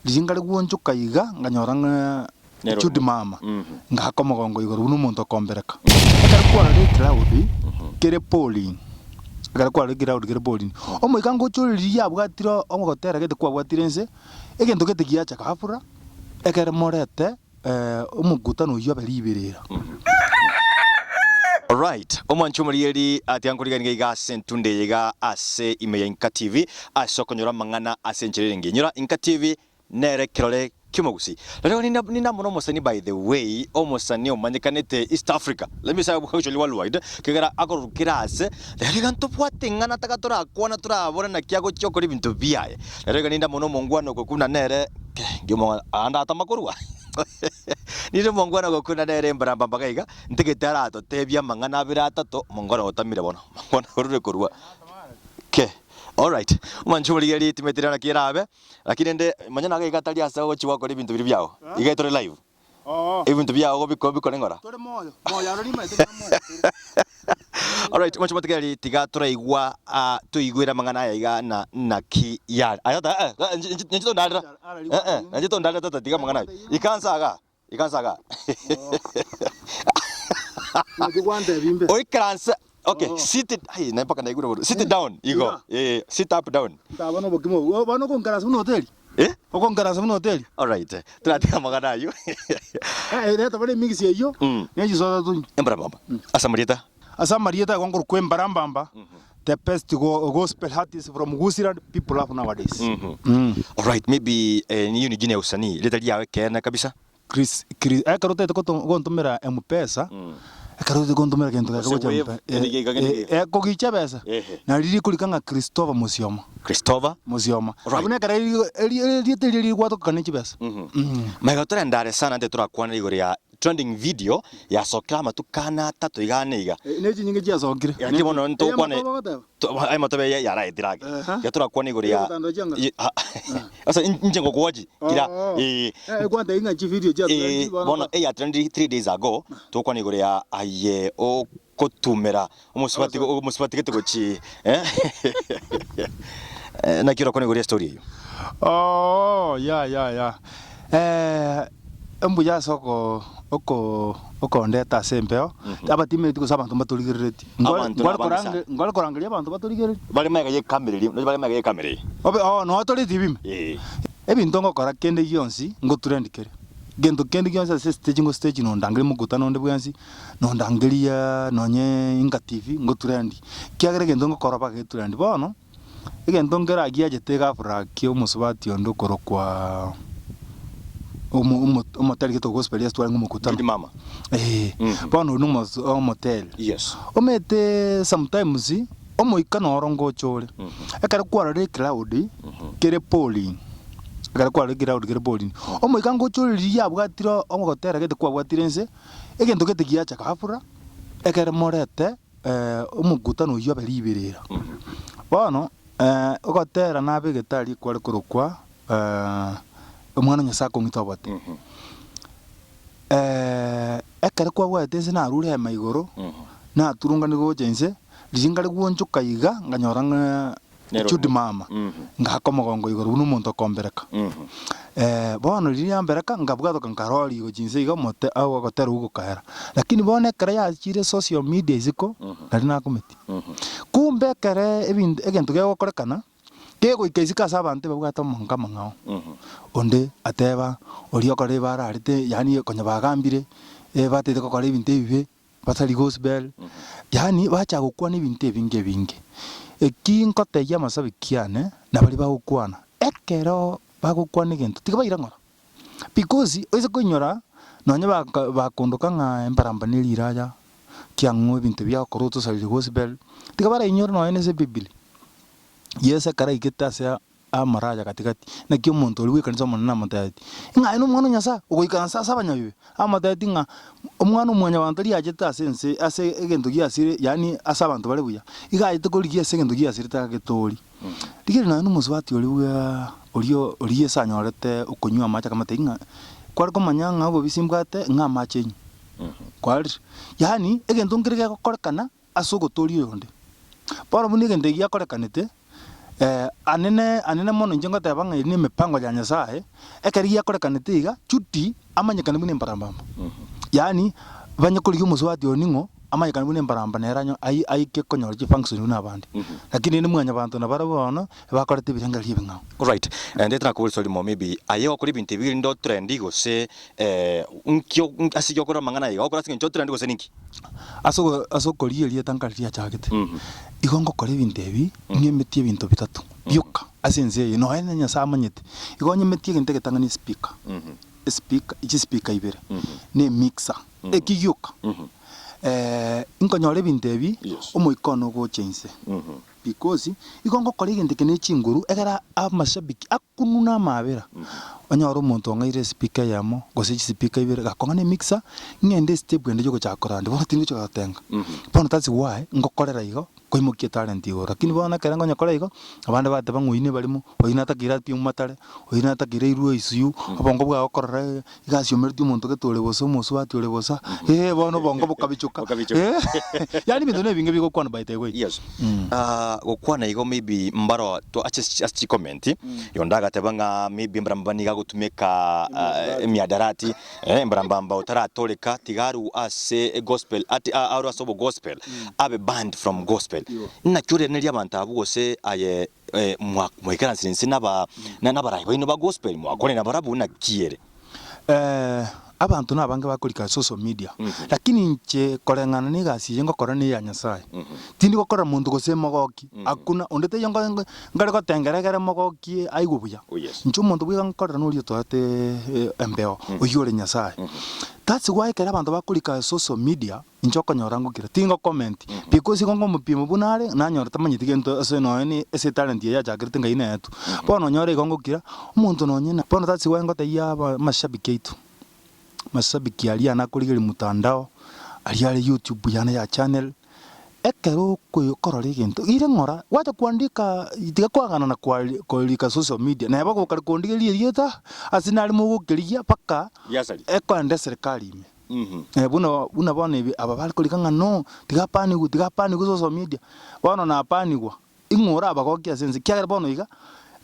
Riria nkare gwonchoka iga, nkanyora ng'a Nero Jude mama, Mhm. ngaka omogongo igoro buna omonto okombereka. Ekero kwarora ecloud kere pouring, ekero kwarora ecloud kere pouring, omoika ngocha ore riria abwatire ogotera gete kwabwatire inse, egento gete giacha ghafla, ekere morete omokutano oyio abe riberera. Alright, omwanchi omorigereria atiga nkorigereria iga ase entunde eye iga ase ime ya Inka TV ase okonyora amang'ana ase enchera ere engiya. Nyora Inka TV nere ekerore ki'omogusii. Rero ninde ninde amo nomosani by the way, omosani omanyekanete East Africa, let me say actually worldwide, kegera akorwa kera ase, rero iga ntobwate ing'ana taka torakwana torabore naki agochia okora ebinto biaye. Rero iga ninde amo nomongwana okwo buna nere, ande atama korwa. Ninde omongwana ogokuna nere embarambamba mpaka iga, ntagete aratotebie amang'ana abere atato, omongwana otamire bono, omongwana orure korwa ke. Alright, omwanchi omorigereria timanyeti rero naki erabe, lakini rende manya naye iga tari ase ogochia gwakora ebinto biria biago, iga tore live. Ebinto biago biko bikore ng'ora. Tore moyo, moyo aro rimaete buna moyo tore. Alright, omwanchi omotegereri tiga toraigwa ah, toigwere amang'ana aya iga na naki yare. Aya tata eh, eh, inche inche tondarera. Eh eh, inche tondarera tata tiga amang'ana ayo. Ikansa igaa, ikansa igaa. Naki gwantebia imbe. Oikaranse, okay, sit, ai naye mpaka naigure bono. Sit down igo, eh, sit up down. Ntaba nobokima obwo. Bono okonkaransa buna hoteli? Eh? Okonkaransa buna hoteli? Alright, toratiga amang'ana ayio. Eh, reta bare emigisi eyio, Mm. ne chisoda tonywe. Embarambamba. Ase amarieta? Ase amarieta igo nkorokwa Embarambamba, the best go gospel artist from Gusii people love nowadays. Mm. Alright, maybe eh, niyo ni jina ya usanii, rieta riao ekeene kabisa? Chris, Chris, ekero otagete goto gontomera M-pesa, ekero otagete gontomera gento geke Gose gocha wave, M-pesa, gende geiga, gende geiga. eh, kogicha ebesa, Ehe. nari rikorika ng'a Christopher Musioma. Christopher? Musioma. Right. Abwo nekero eri eri erieta erio rigwatokana ne chibesa. Mm. Magega torende are sana nte torakwanere igoro ya trending video yasokire amatuko ane atato iga ane iga. Ne chinyinge chiasokire. Lakini bono ntokwane Ey'amatobe ogoteba? to- aye matobe ye yaraetire ake. Ehe. Iga torakwane igoro ya Ey'ogotandora chianga? Ye- ha- Ase inche ngokowachi kira Oo. eh Eh, kwantebia ng'a chivideo chia eh, trend bono bono eya trend 3 days ago tokwana igoro ya aye okotumera omosubati Abasubati. omosubati gete gochi eh Eh, naki orakwane igoro ya story eyio? Oo, ya ya ya. Eh, mbuya ase oko oko okondeta ase embeo, abatimeti gose abanto mbatorigereretie. Ngore Abanto ngore nabange korange sana. ngore korangeria abanto batorigererie. Bare magega y'ekamera eria, nonya bare magega y'ekamera eye. Obe oo noo tore TV ime. Ee. Ebinto ngokora kende gionsi ngotrend kere. Gento kende gionsi ase estage ngo stage nondangeria mokutano onde bwensi, nondangeria nonye Inka TV ngotrend. Ekiagera egento ngokora mpaka getrend. Bono. Egento nkeragiachete egafura ki'omosubati onde okorokwa omo- omo- omoteri gete ogospel ase twarenge omokutano. Judy mama. Eeh, Mhm. bono oyio nomo omoteri. Yes. Omanyete sometimes, omoika noro ngocha ore, ekero kwarorire ecloud kere pouring, ekero kwarorire ecloud kere pouring, omoika ngocha ore riria abwatire ogotera gete kwabwatire inse, egento gete giacha ghafla, ekere morete. Omokutano oyio abe riberera. Bono ogotera nabegete aria kware korokwa Omwana o Nyasae akong'ita obote. Ekero kwabwate inse narure ema igoro, naturunganire gocha inse, riria nkare gwonchoka iga, nkanyora ng'a Nero Jude omo- mama, ngaka omogongo igoro buna omonto okombereka. Bono riria yambereka, nkabwatoka nkaroria gochia inse iga omote agwo ogotera okwo gokaera. Lakini bono ekero yachire social media isiko, nari nakumeti. Kumbe ekere ebinto egento kegokorekana, kegoika isiko ase abanto ebabwate omonto amang'ao. Onde ateba, oria okora ebi ararete, yaani konya bagambire, batagete gokora ebinto ebibe. Batari gospel, yaani bacha gokwana ebinto ebinge ebinge. Eki nkotebia amasabiki ane na baria bagokwana, ekero bagokwana egento tiga baira ng'ora. Because oise koinyora nonye baka bakondoka ng'a embaramba ne riraya, kiang'u ebinto biagokorwa otosarire gospel, tiga barainyore nonye na ase ebibiri. Yeso ekero aikete ase Amaraaya gati-gati. Naki omonto oria bw'ekanisa Omonene amotebetie, ng'a aye nomwana o Nyasae, ogoikaransa ase abanyabibe? Amotebetie ng'a Omwana o Mwanyabanto riachete ase ense, ase egento giasire, yaani ase abanto bare buya, iga achete korigia ase egento giasirete agetoorie. Rigereria nonya nomosubati oria bwa oria oria Yeso anyorete okonywa amache akamotebia ng'a kware komanya ng'a obobisi mbwate ng'a amache enywe. Kwarire. Yaani egento nkere gegokorekana ase ogotooria oyonde. Bono buna egento eki giakorekanete. Anene anene mono inche ngoteba ng'a eri nemepango ya Nyasaye, ekero giakorekanete iga, Judy amanyekane buna embarambamba. Yaani, banye korigia omosubati oyo ning'o, amanyekane buna embaramba nere anyo ai aike konyora chifunction buna abande. Lakini rende mwanyabanto nabarabwo bono, ebakorete ebirengererio ebing'ao. Alright, naende tinakoboria swali rimo maybe aye ogokora ebinto ebi erinde otrendi gose nki ase ki okora amang'ana aya iga, ogokora ase eng'encho otrendi gose ninki? Ase ogo ase okorigia erieta nkare riachagete, igo ngokora ebinto ebi, ng'emetie ebinto bitato bioka ase ense eye, nonya na Nyasae amanyete. Igo nyemetie egento egetang'ani espeaker, espeaker chispeaker ibere, na emixer, eki gioka. Nkonyora ebinto ebi, omoika one ogocha inse. Because, igo ngokora egento eke ne chinguru, ekero amashabiki akunwa na amaabera, onyore omonto ong'aire espeaker eyemo, gose chispeaker ibere, gakong'a na emixer, ng'ende estep ende yogochaka koranda, bono tingochia gotenga. Bono that's why ngokorera igo, koimokia etalent igoro. Lakini bono ekero nkonyekora igo, abande bateba ng'a oyio nebarimo, oyio natakeire atwie matare, oyio natakeire airwe ICU, obongo bwago korora Iga asiomeretie omonto gete ore bosa, omosubati ore bosa, ee, bono obongo bokabichoka. Bokabichoka. Ee, yaani ebinto nebinge bigokwana by the way. Yes. Ah, gokwana igo maybe mbaro to ase ase chicomment yonde agateba ng'a maybe mbarambamba nigo agotumeka ah, emiadarati eh, mbarambamba otaratoreka tiga arwe ase egospel ati ah, arwe ase obogospel abe banned from gospel. Naki orenerie abanto abwo gose aye eh, mwa mwaikaransire inse naba na nabarai baino ba gospel mwakwane nabarabwo naki ere? Abanto nabange bakorika social media, lakini inche koreng'ana na egasi eye ngokora na eya Nyasaye, tindi gokorera monto gose mogoki, hakuna, onde taiyo ngo ngo nkare gotengera egere mogokie aigwe buya. Oh yes. Inche omonto bweka nkokorera noria otoete embeo, oyio ore Nyasaye. That's why ekero abanto bakorika social media, Inche okonyora ngokira, tingo comment, because igo ngomopima buna are, nanyora tamanyeti gento ase nonya ne ase etalent eye yachakerete ngai neetwe. Bono onyore igo ngokira, omonto nonye na bono that's why ngotebia aba amashabiki aito, mashabiki aria nakorigereria mtandao, aria are youtube yane ya channel, ekero okoyo korora egento, ire ng'ora, gwacha kuandika tiga koagana na kwari korika social media, neba gokare kondigereria erieta, ase nare mogokerigia mpaka Riasari. ekoenda eserekari ime. Buna buna bono ebi aba bare korika ng'a no, tiga apanigwe, tiga apanigwe social media, bono napanigwa, ing'o orabagokie ase ense? Ekiagera bono iga,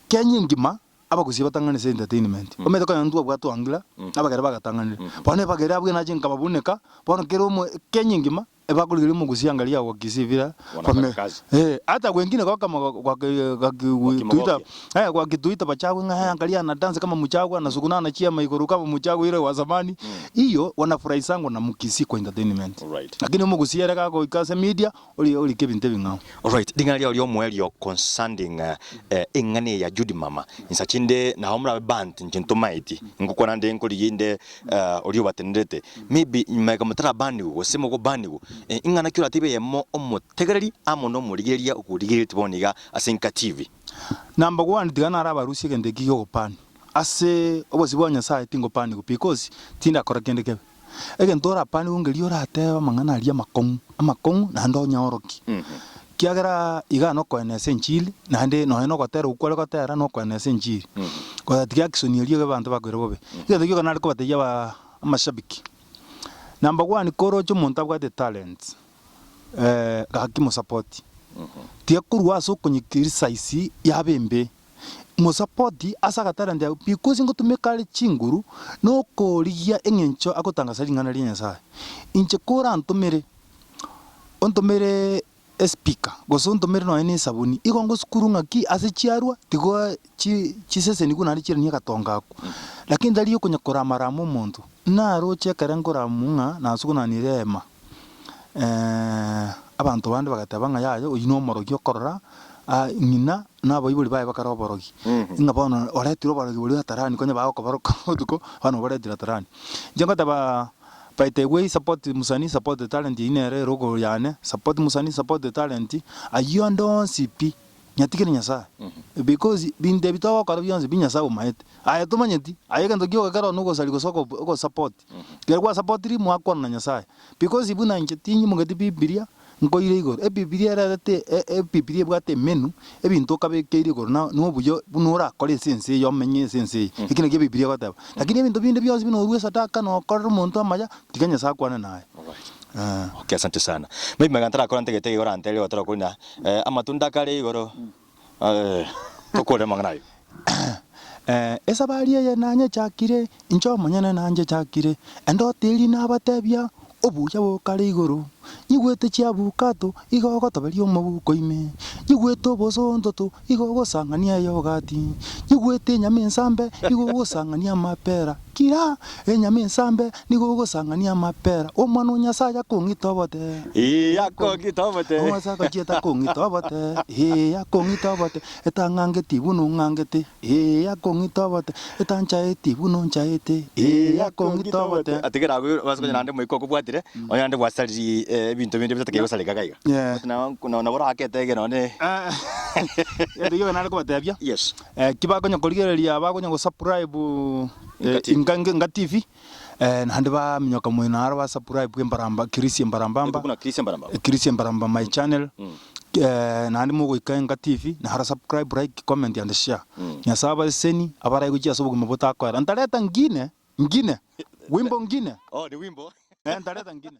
Kenya engima, abagusii batang'ani ase entertainment, omanyete konya ntwabwate Wangila, abagere bagatang'anire. Bono ebagere abwo nache nkababuneka, bono kera omo Kenya engima, ebakorigereria omogusii angaria agwo Kisii bila Wanafanya kazi. Eh, hata wengine kama wakituita eh, wakituita Bachagwe ng'a eh, angalia ana dance kama Muchagwa anasukuna anachia iguru kama Muchagwa ile wa zamani. Hiyo wanafurahisangwa na Mukisii kwa entertainment. Alright. Lakini omogusii ere gagoika ase media ori orike ebinto ebing'ao. Alright, ring'ana riao ri'omoerio concerning eh, eng'ana eye ya Judy mama. Insa chinde nao morabe bant inche ntomaeti, ngokwana nde nkorigia inde eh, oria obatenerete. Maybe magega motarabanigwa gose mogobanigwa, ing'ana ki oratebe eyemo omotegereri amo nomorigereria okorigereretie bono iga ase Inka TV? Number one tiga narabarusie egento eki giogopani ase obosio bwa Nyasaye tingopanigwa because tindakora kende kebe. Egento orapanigwe ngeria oratebe amang'ana aria amakong'u amakong'u naende onyaorokie. Kiagera igaa nokoenesa enchili naende nonya nogotera okwo kware gotera nokoenesa enchili. Gotatiga action eria iga abanto bakoira bobe. Egento gioka nare kobatebia aba amashabiki, number one koroche omonto abwate etalent gaki mosapoti, tiga korwa ase okonyecriticize yabe embe, mosapoti ase agatalent ako because ngotumeka are chinguru na okorigia eng'encho agotangasa ring'ana ria Nyasaye. Inche korantomere, ontomere Espika, gose ontomere nonya nesabuni, igo ngosukuru ng'aki ase chiarwa, tigo chi chisesenigwe naende chiranie agatonga akwo. Lakini tari okonya korama-rama omonto, naroche ekere nkoramwa ng'a nasugunanire eema, abanto bande bagateba ng'a yaya oyio nomorogi okorora ng'ina na abaibori baye bakare oborogi, ng'a bono oretire oborogi boria atarani konya bagokoboroka botuko, bono oboretire atarani. Inche ngoteba. By the way support musanii support the talent eyio nere erogo yane support musanii support the talent ayio ande onsi pi nyatigere nyasaye because binto ebi togokora bionsi pi nyasaye omaete aye tomanyeti aye egento gioka kero nogosari gose ogo ogosupport ekero gwasapotiri mwakwana na nyasaye because buna inche tinyimogeti bibilia Nkoire igoro, Ebibilia ererete Ebibilia ebwate emenu, ebinto okabekeire igoro na nobuya buna orakore ase ense eye omenye ase ense eye. Eki nakio Ebibilia egoteba. Lakini ebinto binde bionsi buna orue esadaka na okorere omonto amaya, tiga Nyasae akwane naye. Alright. Okay, asante sana. Maybe magega ntarakora ntagete iga oranterie gotera okwo ng'a amatunda akare igoro. Eh, tokore amang'ana ayio. Eh, esabari eye nanyechakire, inche omonyene nanchechakire, endoto eria nabatebia, obuya bokare igoro. Nyigwete chiabukato, igo ogotoberia omobuko ime, nyigwete obosontoto, igo ogosang'ania eyogati, nyigwete enyama ensambe, igo ogosang'ania amapera. Kira enyama ensambe, nigo ogosang'ania amapera. Omwana o Nyasaye akong'ita obote. Ee, akong'ita obote. Omwase agochiete akong'ita obote. Ee, akong'ita obote. Etang'angeti buna ong'angete. Ee, akong'ita obote. Etanchaeti buna onchaete. Ee, akong'ita obote. Atigera agwo ase konya naende omoika okobwatire, onye naende gwasariri ebinto binde bitatake gosareka iga iga. Yeah. Nabo orakete ege nonye. Egento gioka nare kobatebia. Yes. Ki bakonya korigereria bakonya go subscribe Inka TV. Inka Inka TV naende baminyoka moino aro ba subscribe Embaramba Chris Embarambamba Buna Chris Embarambamba. Chris Embarambamba my channel naende mogoika Inka TV naro subscribe like comment and share. Nyasae abaseseni abarae gochia ase obogima botakoera. Ntareta ngine ngine wimbo ngine Oh, ni wimbo. ntareta ngine.